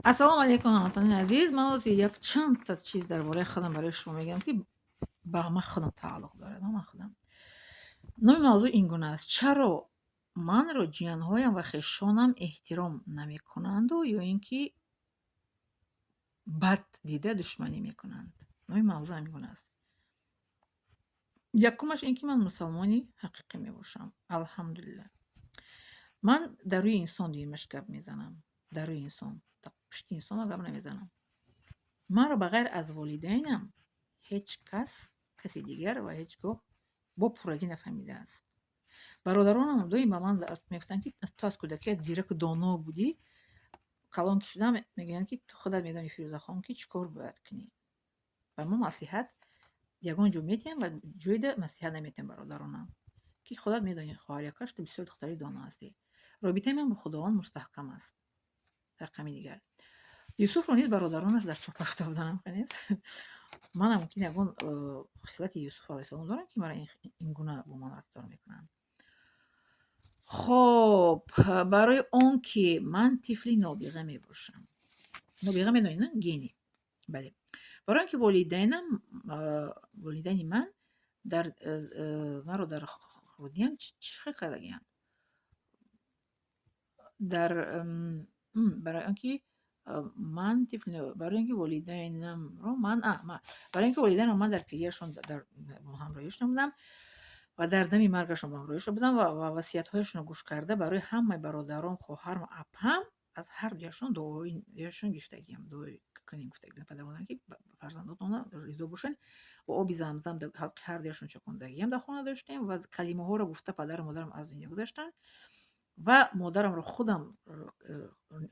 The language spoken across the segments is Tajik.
Ассалому алайкум, ҳамватанони азиз. Ман ҳозир як чандта чиз дар бораи худам барои шумо мегӯям, ки ба ман худам тааллуқ дорад. Ман худам. Номи мавзӯъ ин гуна аст: чаро манро ҷиянҳоям ва хешонам эҳтиром намекунанду ё ин ки бад дида душманӣ мекунанд? Номи мавзӯъ ҳамин гуна аст. Якумаш ин ки ман мусалмони ҳақиқӣ мебошам. Алҳамдулиллаҳ. Ман дар рӯи инсон дуюмаш гап мезанам. Дар рӯи инсон. Пушти инсонро гап намезанам. Манро ба ғайр аз волидайнам ҳеҷ кас, каси дигар ва ҳеҷ гоҳ бо пуррагӣ нафаҳмидааст. Бародаронам доим ба ман мегуфтанд, ки ту аз кӯдакият зираку доно будӣ. Калон ки шудам, мегӯянд, ки ту худат медонӣ, Фирӯзахон, ки чӣ кор бояд кунӣ. Ба мо маслиҳат ягон ҷо метиҳам ва ҷойда маслиҳат наметиҳам бародаронам. Ки худат медонӣ, хоҳарякаш, ту бисёр духтари доно ҳастӣ. Робитаи ман бо Худованд мустаҳкам аст. Рақами дигар. Юсуфро низ бародаронаш дар чоҳ партофта буданд, нест? Манам мумкин ягон хислати Юсуф алайҳиссалом дорам, ки мара ин гуна бо ман рафтор мекунанд. Хоб, барои он ки ман тифли нобиға мебошам. Нобиға медонед, на? Гений. Бале. Барои он ки волидайнам, волидайни ман дар маро дар хурдиам чӣ хел кардагианд? Дар барои он ки ман тифли, барои он ки волидайнамро ман, барои он ки волидайнам ман дар пирияшон дар ҳамроҳишон будам ва дар дами маргашон ба ҳамроҳишон будам ва васиятҳояшонро гӯш карда, барои ҳамаи бародарон, хоҳарам, апам аз ҳар дуяшон дуоишон гирифтагиам. Дуои кунем гуфтагиам падару модарам, ки фарзандотона ризо бошанд, ва оби замзам дар ҳалқи ҳар дуяшон чакондагиам дар хона доштем ва калимаҳоро гуфта падару модарам аз дунё гузаштанд. Ва модарамро худам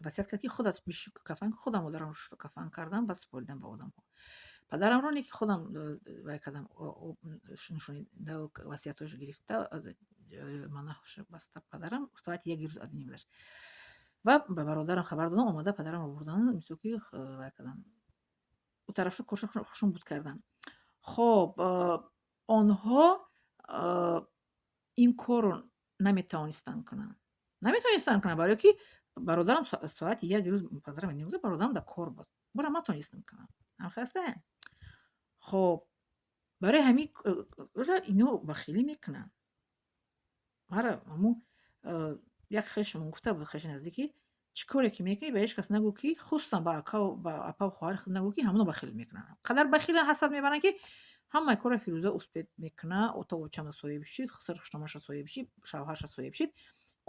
васият кард, ки худат бишӯ, кафан. Худам модарамро шушту кафан кардам ва супоридам ба одамҳо. Падарамро не, ки худам вай кардам, нушонида, васиятҳояшо гирифта, манаҳша баста, падарам соати 1 рӯз аз дунё гузашт. Ва ба бародарам хабар додам, омада падарамро бурдан, мисол ки вай карданд, ӯ тарафшо хушум буд карданд. Хоб, онҳо ин корро наметавонистанд кунанд, наметавонистанд кунанд, барое ки бародарам соати 1 рӯз падарам гузашт, бародарам дар кор буд, бурам натонистам кунам. Ҳамхел. Хоб, барои ҳамин ино бахилӣ мекунанд. Мара ҳамун як хешумон гуфта буд, хеши наздикӣ: чӣ коре ки мекунӣ, ба ҳеҷ кас нагӯ, ки хусусан ба акаву ба апаву хоҳари худ нагӯ, ки ҳамоно бахил мекунанд. Қадар бахила ҳасад мебаранд, ки ҳамаи корро Фирӯза успеть мекунад, отаву очама соҳиб шид, сари хуштомаша соҳиб шид, шавҳарша соҳиб шид,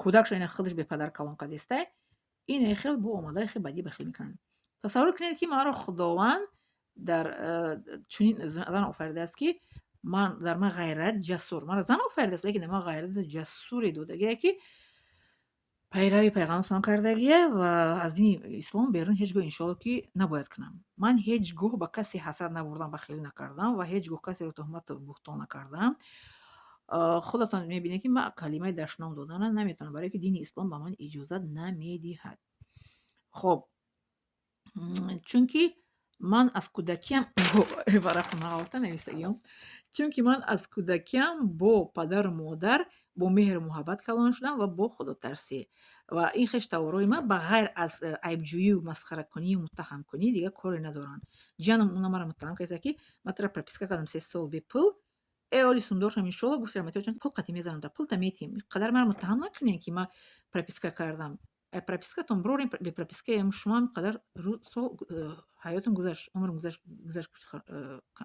кӯдакша ина худаш бепадар калон кардестай. Ине хел бо омадаи хел бадӣ бахил мекунанд. Тасаввур кунед, ки маро Худованд дар чунин зан офаридааст, ки ман дар ман ғайрат, ҷасур, маро зан офаридааст, лекин дар ман ғайрату ҷасуре додагие, ки пайрави пайғамбар салом кардагие ва аз дини ислом берун ҳеҷ гоҳ, иншоалло, ки набояд кунам. Ман ҳеҷ гоҳ ба касе ҳасад набурдам, бахилӣ накардам ва ҳеҷ гоҳ касеро туҳмату буҳтон накардам. Худатон мебинед, ки ман калимаи дашном додана наметавонам, барое ки дини ислом ба ман иҷозат намедиҳад. Хоб, чунки ман аз кӯдакиам варақа мағалата нависагиём, чунки ман аз кӯдакиам бо падару модар бо меҳру муҳаббат калон шудам ва бо худотарсӣ, ва ин хештаворои ман ба ғайр аз айбҷӯию масхаракунию муттаҳамкунӣ дигар коре надоранд. Ҷиянам уна маро муттаҳам кардааст, ки ман тура прописка кардам 3 сол бепул. Э, оли сумдоршам, иншоалло, гуфт Раҳматиёҷон, пул қатӣ мезанам, да пулта метиҳем. Қадар маро муттаҳам накунем, ки ман прописка кардам. Пропискатон бирорем, бе пропискаи шумо қадар сол ҳаётам гузашт, умрам гузашт,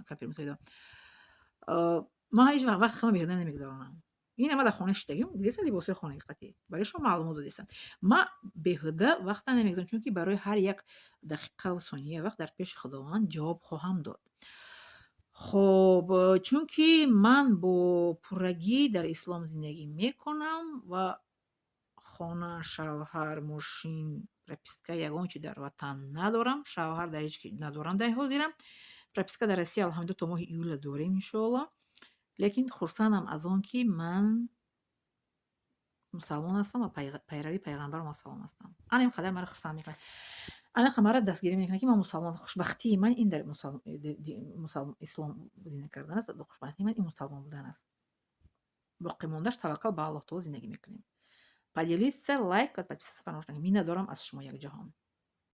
кампир мусоида. Ман ҳеҷ вақт хама беҳуда намегузаронам. Ина ман дар хона шидагим, дидесан, либосҳои хонаги қатӣ барои шумо маълумот додестам. Ман беҳуда вақта намегузарам, чунки барои ҳар як дақиқаву сония вақт дар пеши Худованд ҷавоб хоҳам дод. Хоб, чунки ман бо пуррагӣ дар ислом зиндагӣ мекунам ва хона, шавҳар, мошин, прописка, ягон чи дар ватан надорам, шавҳар дар ҳеҷ надорам дар ҳозирам. Прописка дар Россия, алҳамдулилла, то моҳи июля дорем, иншоалло. Лекин хурсандам аз он, ки ман мусалмон ҳастам ва пайрави пайғамбарам алайҳиссалом ҳастам. Ана ин қадар маро хурсанд мекунад, анақа маро дастгирӣ мекунад, ки ман мусалмон. Хушбахтии ман ин дар ислом зиндагӣ кардан аст. Хушбахтии ман ин мусалмон будан аст. Боқимондааш таваккал ба Аллоҳ таоло зиндагӣ мекунем. Поделиться, лайк ва подписаться фаромӯш накунед. Миннатдорам аз шумо якҷаҳон.